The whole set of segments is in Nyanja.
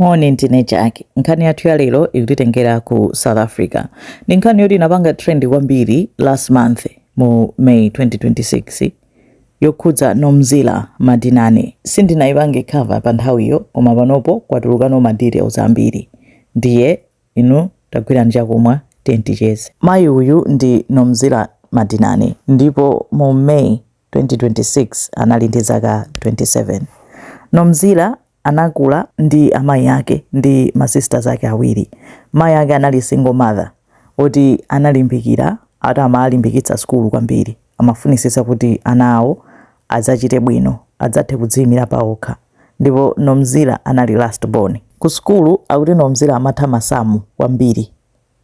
Moni, ndine Jack. Nkhani yathu ya lero ikutitengera ku South Africa. Ndi nkhani yoti inapanga trend kwambiri last month mu May 2026, yokhudza Nomzila Madinane. Sindinayipange cover pa nthawiyo, koma panopo kwatulukano ma details ambiri. Ndiye inu tagwirani chakumwa, ticheze. Mayi uyu ndi Nomzila Madinane, ndipo mu May 2026 anali ndi zaka 27. Nomzila anakula ndi amayi ake ndi ma sisters ake awiri. Mayi ake anali single mother oti analimbikira, ati amalimbikitsa sukulu kwambiri, amafunisisa kuti ana awo adzachite bwino, adzathe kudziyimira paokha, ndipo Nomzila anali last born. Ku sukulu akuti Nomzila amatha masamu kwambiri.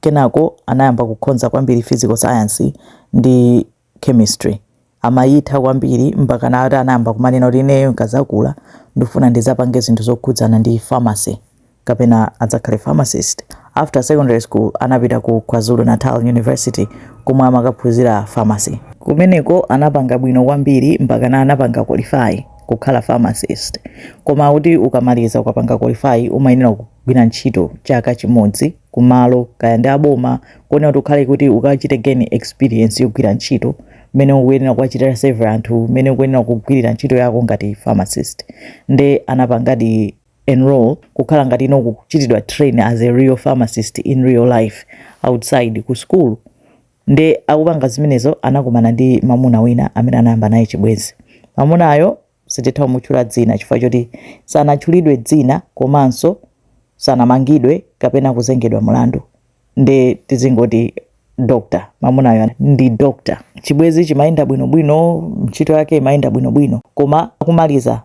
Kenako anayamba kukhonza kwambiri physical science ndi chemistry, amayitha kwambiri, mpaka nati anayamba kumanena kuti, "Ineyo nkazakula ndifuna ndizapange zinthu zokhudzana ndi pharmacy kapena adzakhale pharmacist." After secondary school anapita ku KwaZulu Natal University komwe amakaphunzira pharmacy. Kumeneko anapanga bwino kwambiri mpaka na anapanga qualify kukhala pharmacist. Koma kuti ukamaliza, ukapanga qualify, umayenera kugwira ntchito chaka chimodzi kumalo kaya ndi aboma, kuona kuti ukhale kuti ukachite gain experience yogwira ntchito, mmene ukuyenera kuwachitira serve anthu, mmene ukuyenera kugwirira ntchito yako ngati pharmacist. Nde anapangadi enroll kukhala ngati ino kuchitidwa train as a real pharmacist in real life outside ku school. Nde akupanga zimenezo anakumana ndi mamuna wina amene anayamba naye chibwenzi. Mamunayo sititha kumutchula dzina chifukwa choti sanatchulidwe dzina, komanso sanamangidwe kapena kuzengedwa mulandu, nde tizingoti doctor. Mamunayo ndi doctor. Chibwenzi chimayenda bwinobwino, ntchito yake imayenda bwinobwino, koma akumaliza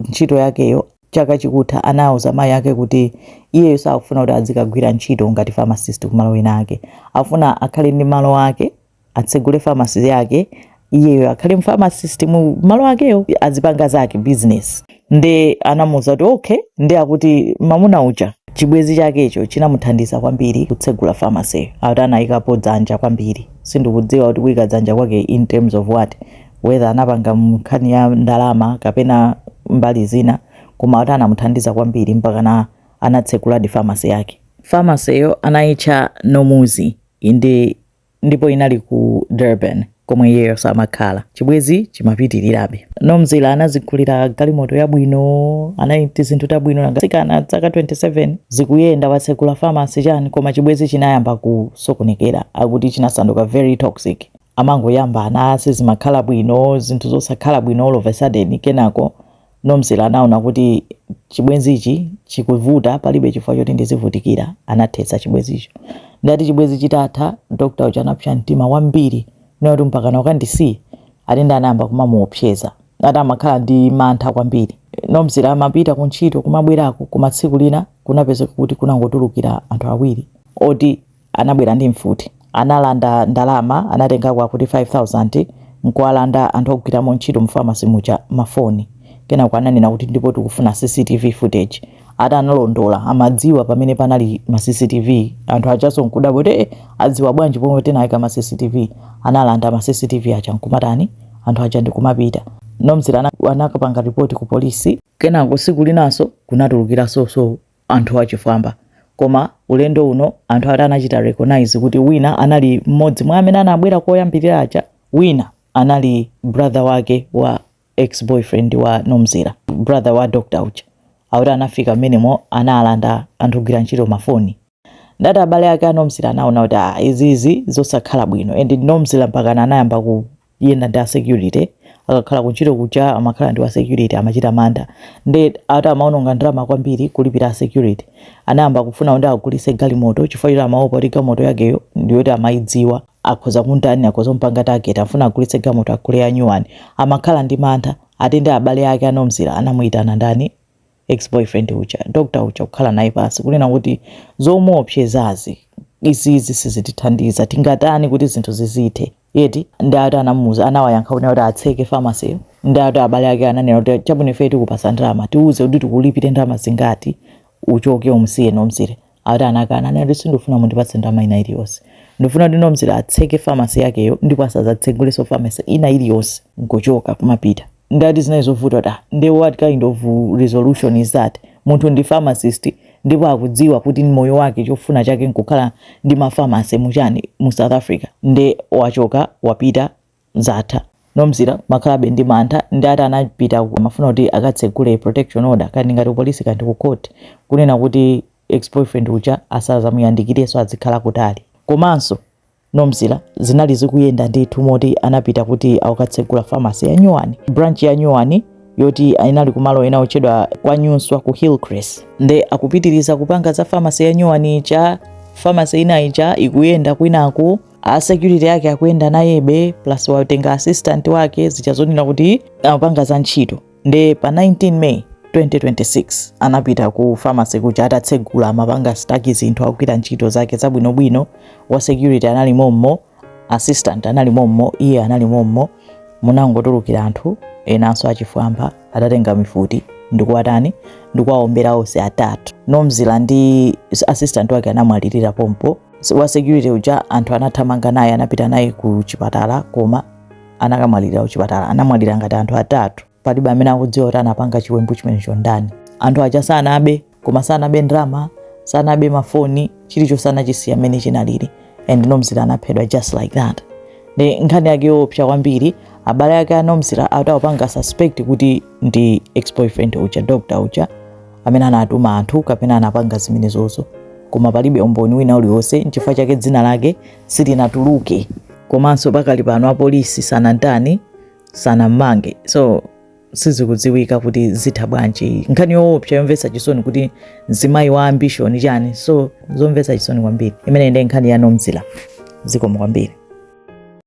ntchito yakeyo, chaka chikutha, anawuza mayi ake kuti iyeyo sakufuna kuti azikagwira ntchito ngati pharmacist kumalo ena ake, afuna akhale ndi malo ake, atsegule pharmacy yake, iyeyo akhale pharmacist mu malo akeyo, azipanga zake business. Nde anamuwuza kuti okay. Nde akuti mamuna uja, chibwenzi chakecho chinamuthandiza kwambiri kutsegula pharmacy. Akuti anayikapo dzanja kwambiri. Sindikudziwa kuti kuyika dzanja kwake in terms of what, whether anapanga nkhani ya ndalama kapena mbali zina, koma akuti anamuthandiza kwambiri mpaka na anatseguladi pharmacy yake. Pharmacy yo anayitcha Nomuzi, inde, ndipo inali ku Durban komwe iyeyo samakhala. Chibwenzi chimapitirirabe. Nomzila anazigulira galimoto yabwino, anali zinthu tabwino, atsikana zaka 27 zikuyenda, watsegula pharmacy, chani. Koma chibwenzi chinayamba kusokonekera. Akuti chinasanduka very toxic, amangoyambana, sizimakhala bwino, zinthu zosakhala bwino all of a sudden. Kenako Nomzila anaona kuti chibwenzichi chikuvuta, palibe chifukwa choti ndizivutikira, anathetsa chibwenzicho. Ndati chibwenzi chitatha, doctor uja anapsa mtima kwambiri noti, "Mpakana ukandisiye?" Ati ndi anayamba kumamuopseza, ati amakhala ndi mantha kwambiri. Nomzila amapita kuntchito, kumabwerako, koma tsiku lina kunapezeka kuti kunangotulukira anthu awiri oti anabwera ndi mfuti, analanda ndalama, anatengako akuti 5000, nkuwalanda anthu ogwiramo ntchito mu pharmacy muja mafoni. Kenako ananena kuti, "Ndipo tikufuna CCTV footage." Ati analondola, amadziwa pamene panali ma CCTV. Anthu achaso nkudabwa kuti, "Eh, adziwa bwanji pomwe tinayika ma CCTV?" Analanda ma CCTV aja nkumatani, anthu aja ndikumapita. Nomzila anakapanga ripoti ku polisi. Kenako tsiku linanso kunatulukiranso so anthu achifwamba, koma ulendo uno anthu ati anachita recognize kuti wina anali mmodzi mwa amene anabwera koyambirira aja, wina anali brother wake wa ex boyfriend wa Nomzila, brother wa doctor uja. Akuti anafika mmenemo, analanda anthu ogwira ntchito mafoni. Ndati abale ake a Nomzila anaona kuti, ah, izizi zosakhala bwino. And Nomzila mpakana anayamba kuyenda ndi a security, akakhala kuntchito kuja amakhala ndi wa security, amachita mantha. Ndi ati amaononga ndalama kwambiri kulipira a security. Anayamba kufuna kuti agulitse galimoto chifukwa choti amaopa kuti galimoto yakeyo ndiyoti amayidziwa, akhoza kuntani, akhoza kumpanga target. Afuna agulitse galimoto, agule ya new one, amakhala ndi mantha. Ati ndi abale ake a Nomzila anamuyitana ndani, ex boyfriend uja, doctor uja, kukhala naye pasi kunena kuti zomuopsezazi izizi sizitithandiza, tingatani kuti zinthu zizithe yeti? Ndi ati anamuuza, anawayankha kunena kuti atseke pharmacy. Ndi ati abale ake ananena kuti, "Chabwino, ife tikupasa ndalama, tiuze kuti tikulipire ndalama zingati uchoke, umsiye Nomzile." Ati anakana, anati, "Sindifuna mundipatse ndalama ina iliyonse, ndifuna kuti Nomzile atseke pharmacy yakeyo ndipo asadzatsegulenso pharmacy ina iliyonse," nkuchoka kumapita. Ndati zinali zovuta ta. Nde what kind of resolution is that? Munthu ndi pharmacist ndipo akudziwa kuti moyo wake chofuna chake nkukhala ndi ma pharmacy muchani, mu South Africa. Nde wachoka, wapita, zatha. Nomzila makhalabe ndi mantha. Ndi ati anapita, amafuna kuti akatsegule protection order, kandi ngati polisi kandi ku court, kunena kuti ex boyfriend uja asazamuyandikirenso, azikhala kutali. Komanso Nomzila zinali zikuyenda ndithu, moti anapita kuti akatsegula pharmacy ya nyuwani, branch ya nyuwani yoti inali kumalo ena otchedwa kwa Nyuswa ku Hillcrest. Nde akupitiriza kupanga za pharmacy ya nyuwani ija, pharmacy ina ija ikuyenda kwinaku, a security yake akuyenda nayebe, plus watenga assistant wake, zija zonena kuti amapanga za ntchito. Nde pa 19 May 2026 anapita ku pharmacy kuja, atatsegula, amapanga stock zinthu, akugwira ntchito zake zabwinobwino. Wa security anali mommo, assistant anali mommo, iye anali mommo. Munangotulukira anthu enanso achifwamba, atatenga mifuti ndikuwatani, ndikuwaombera onse atatu. Nomzila ndi assistant wake anamwalirira pompo. Wa security uja anthu anathamanga naye, anapita naye ku chipatala, koma anakamwalirira ku chipatala. Anamwalira ngati anthu atatu. Palibe amene akudziwa kuti anapanga chiwembu chimenecho ndani. Anthu aja sanabe, koma sanabe ndalama, sanabe mafoni, chilichonse anachisiya mmene chinalili, and Nomzila anaphedwa just like that. Ndi nkhani yake yoopsa kwambiri. Abale ake a Nomzila atawapanga suspect kuti ndi ex-boyfriend uja, doctor uja, amene anatuma anthu kapena anapanga zimenezozo, koma palibe umboni wina uliwonse. Nchifukwa chake dzina lake silinatuluke. Komanso pakali pano apolisi sanantani, sanammange, so sizikudziwika kuti zitha bwanji. Nkhani yoopsa, yomvetsa chisoni, kuti mzimayi wa ambition chani, so zomvetsa chisoni kwambiri. Imene ndi nkhani ya Nomzila. Zikomo kwambiri.